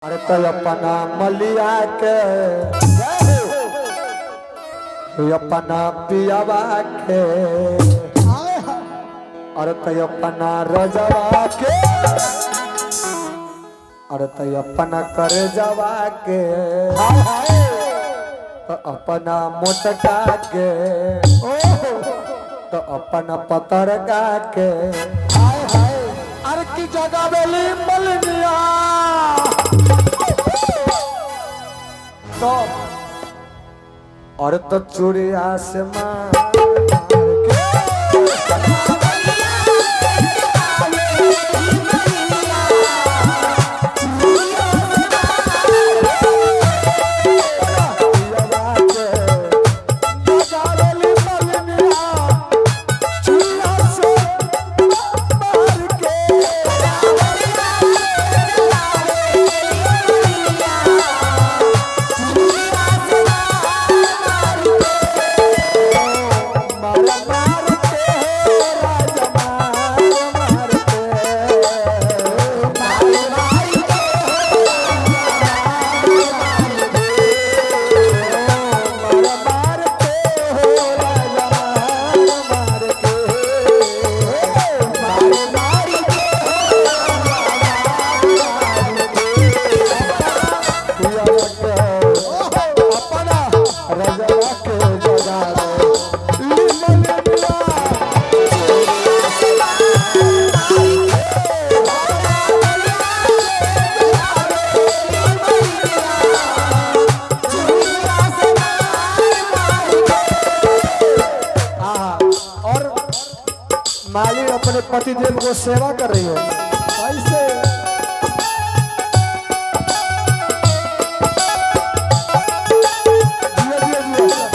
अरे तो अपना मलिया के, अपना पियावा के, अरे तो अपना रजवा के, अरे तो अपना कर जवा के, तो अपना मोटका के, तो अपना पतरका के, अरे की जगह बेली मलनिया। तो और तो चूड़िया से मार के और माली अपने पतिदेव को सेवा कर रही है ऐसे। दिया दिया दिया।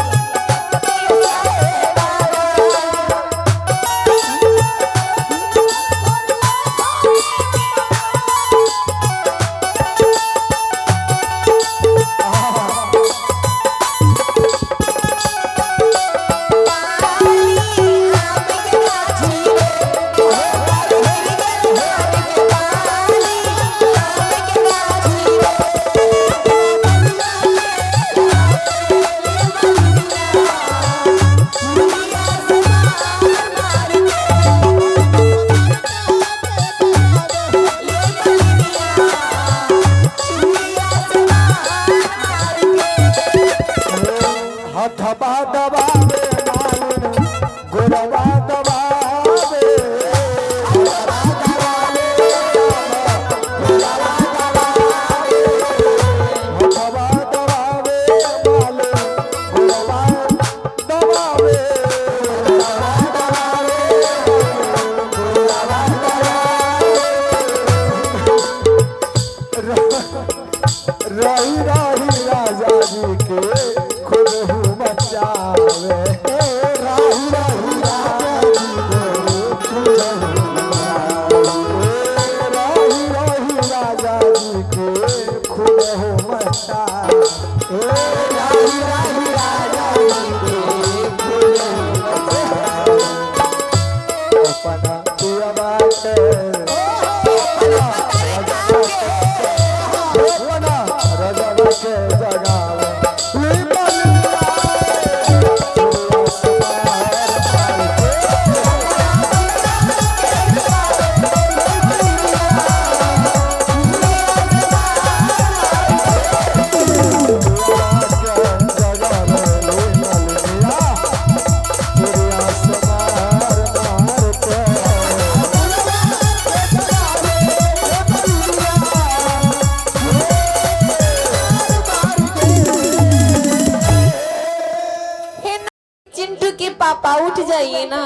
हथबा दबावे मालिन गोरवा दबावे, हथबा दबावे मालिन गोरवा दबावे, रही रही राजा जी के खुद हूँ बचावे, रही रही राजा जी के खुद हूँ बचावे, रही रही राजा जी के खुद हूँ बचावे, रही रही राजा जी के खुद हूँ बचावे। अपना पियवा के, अपना रजवा के जगावे, हे ना, चिंटू के पापा उठ जाइए ना।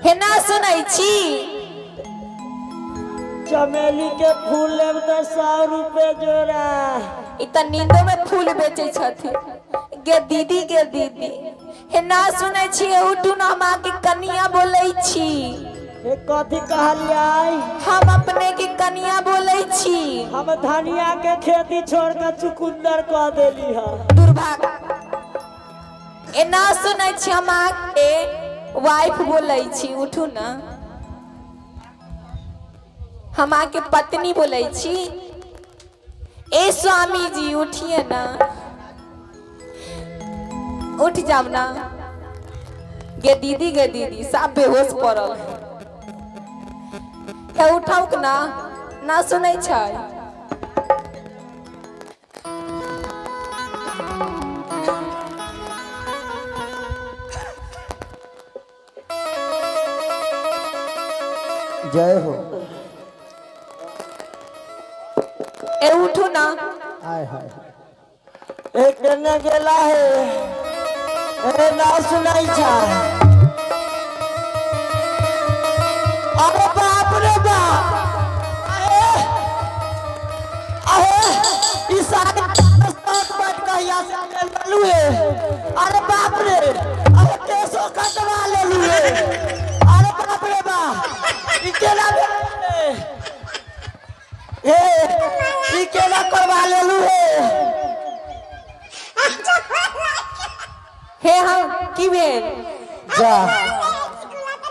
हे ना सुनै छी। चमेली के फूल लेब तऽ 100 रुपए जोड़ा। ई तऽ नींदो में फूल बेचै छथिन। गे दीदी, गे दीदी, हे ना सुनै छी, उठू ना, हम अहाँके कनिया बोलै छी। हे कथी कहलियै? हम अपने के कनिया बोलै छी। हम धनिया के खेती छोड़ के चुकुंदर कऽ देली है। दुर्भाग्य। एना सुनै छी, हम अहाँके वाइफ बोलै छी, उठू ना। हम अहाँके पत्नी बोलै छी। ए स्वामी जी उठिए ना, उठ जाब ना। गे दीदी, गे दीदी, सब बेहोश पड़ल हे, उठाउक ना, ना सुनै छै। जय हो। ए उठू ना। आय हाय हाय। एक केने गेला है? ए ना सुनाई छा। अरे बाप रे बाप, अरे अरे ई सारे सात बैठ कहिया से लेलू है। अरे बाप रे, अरे केसो कटवा लेलू है। अरे बाप रे बाप, ई केना ए ई केना करवा लेलू है? हे हम की भेल? जा,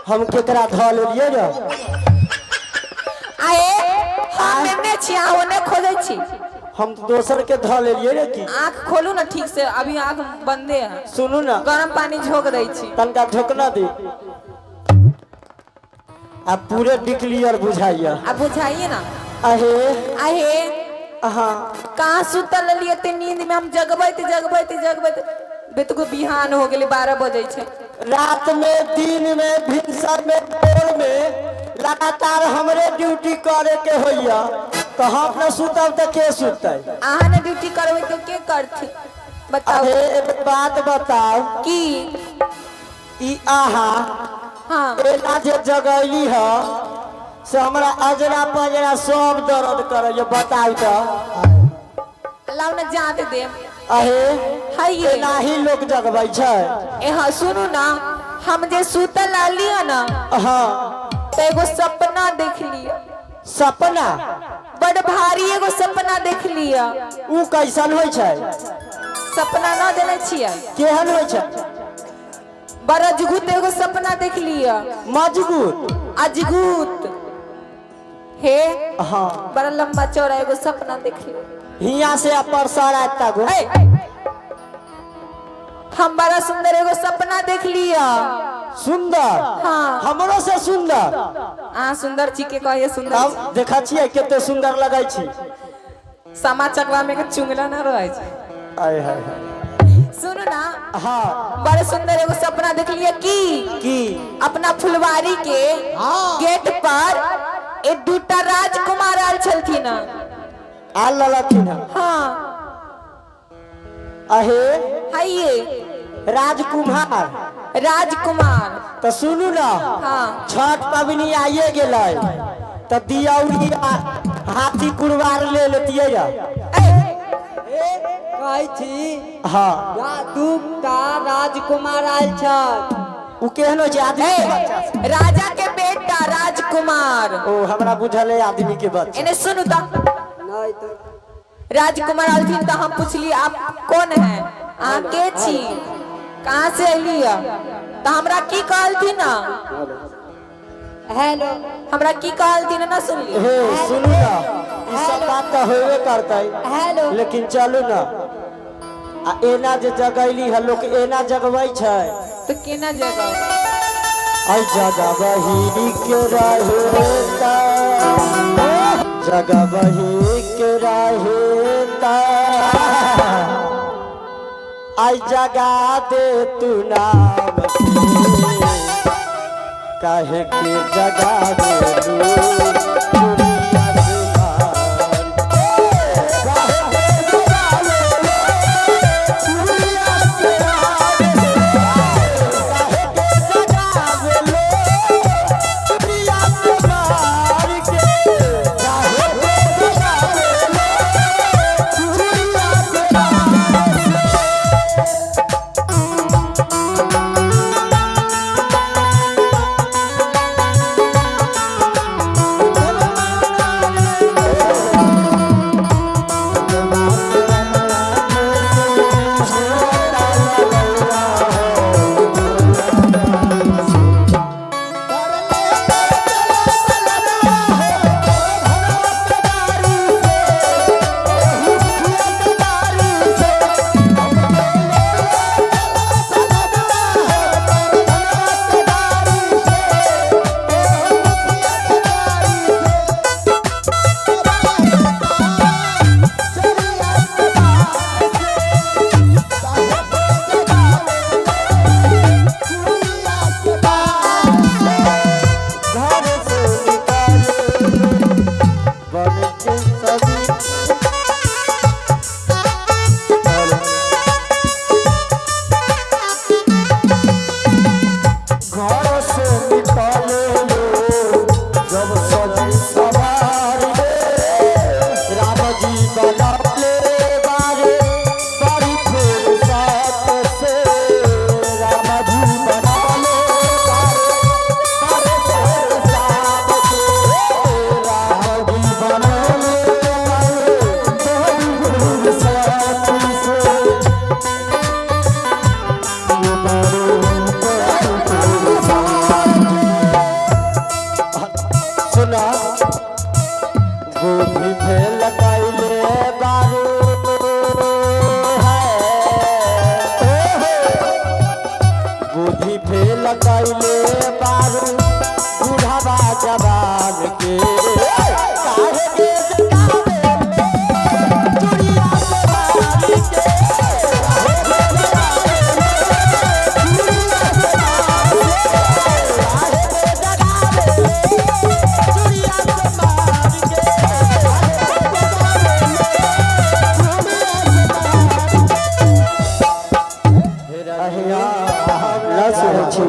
हम केकरा धऽ लेलियै रे? आए हम एने छी, अहाँ ओने खोजै छी। हम तऽ दोसर के धऽ लेलियै रे की? आँख खोलू ना ठीक से, अभी आँख बंदे है। सुनू ना। गरम पानी झोंक दै छी। तनका झोकना दी, आ पूरे डिक्लियर बुझाइया। आ बुझाइए ना। अहे। आहे। हाँ। कहाँ सुतल रहलियै एते नींद में, हम जगबैत जगबैत जगबैत बेतको बिहान हो गेलै, 12 बजै छै। रात में, दिन में, भिनसर में, भोर में लगातार हमरे ड्यूटी करे के होइया, तो हम न सुतब तऽ के सुतै? अहाँ ने ड्यूटी करबै तऽ के करथिन, बताउ? अहे, एक बात बताउ। की? ई आहा हाँ। एना जे जगैली ह से हमरा अजरा पजरा सब दर्द करैया, बताउ तऽ। लाउ ने जाँत देब। अहे। है। एनाही लोक जगबै छै? ए हाँ, सुनू ना, हम जे सुतल रहली है ना, तऽ एगो सपना देखलियै। सपना? बड़ भारी एगो सपना देखलियै। उ कैसन होइ छै? सपना ना जनै छियै? केहन होइ छै? बड़ अजगुत एगो सपना देखलियै। मजबूत? अजगुत हे। बड़ा लंबा चौड़ा एगो सपना देखलियै। हियाँ से परसर आयत तक। ए, हम बड़ा सुंदर एगो सपना देखलियै। सुंदर? हाँ। हमरो से सुंदर? अहाँ सुंदर छी के कहिए सुंदर छी? तब देखा छियै कते सुंदर लगै छी। सामा चकवा में के चुंगला ना रहै छै। आय हाय हाय। सुनू ना। हाँ। बड़ा सुंदर एगो सपना देखलियै की? की? अपना फुलवारी के गेट पर एक दूटा राजकुमार आयल छलथिन। आल ललथिन? हाँ। अहे। हाइये। राजकुमार? राजकुमार। तऽ सुनू ना। हाँ। छठ पबनी आइए गेलै तऽ दियौरी आ हाथी कुरबार ले लेतियै रे। ए, कहै छी। हाँ। दूटा राजकुमार आयल छल। उ केहन होइ छै आदमी के बच्चा? ए, राजा के बेटा राजकुमार। ओ हमरा बुझल है आदमी के बच्चा। एने सुनू तऽ। नहि तऽ। राजकुमार आलथिन तऽ हम पुछली, आप कौन है, अहाँ के छी, कहाँ से अयली है? तऽ हमरा की कहलथिन? हेलो। हमरा की कहलथिन ना सुनली? हे सुनू ना, ई सब बात तऽ होबे करतै। हेलो। लेकिन चलू ना, आ एना जे जगैली है, लोक एना जगबै छै? तऽ केना जगह? आई जगबही के रहेता, जगबही के रहेता, आई जगा दे तू नाम से, काहे के जगा दे दुनिया जुबान, काहे के जगा दे दुनिया जुबान, काहे के जगा दे दुनिया जुबान के, काहे के जगा दे दुनिया जुबान। बन के सभी घर से निकाले लो जब सजी सवार रे। राम जी बनले बारे बड़ी फुर्सत से। राम जी बनले बारे बड़ी फुर्सत से। राम जी बनले बारे बड़ी फुर्सत से। सुना गोभी फेल कैले बारू है। गोभी फेल कैले बारू बुढ़ावा जवान के। काहे के जगावे चुड़िया से मारी के। काहे के जगावे चुड़िया से मारी के। काहे के जगावे चुड़िया से मारी के। ना सुनै छी।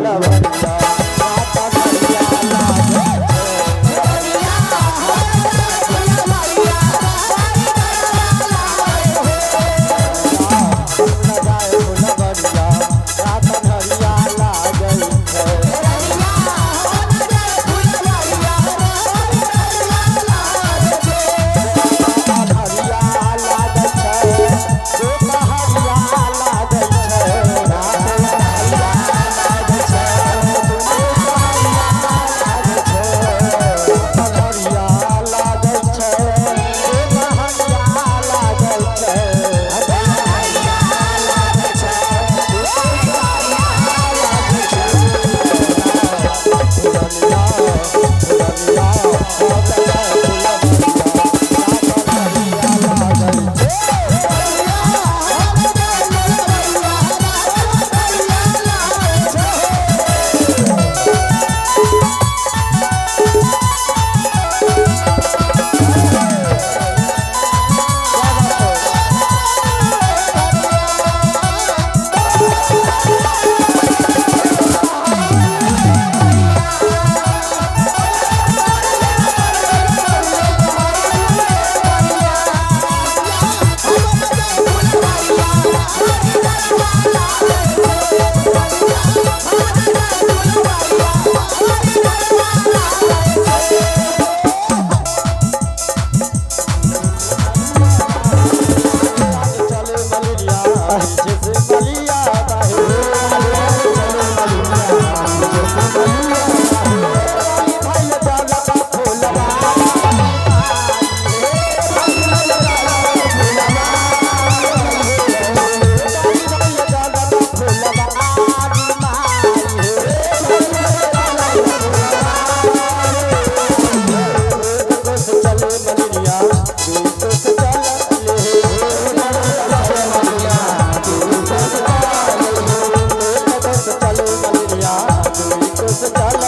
चले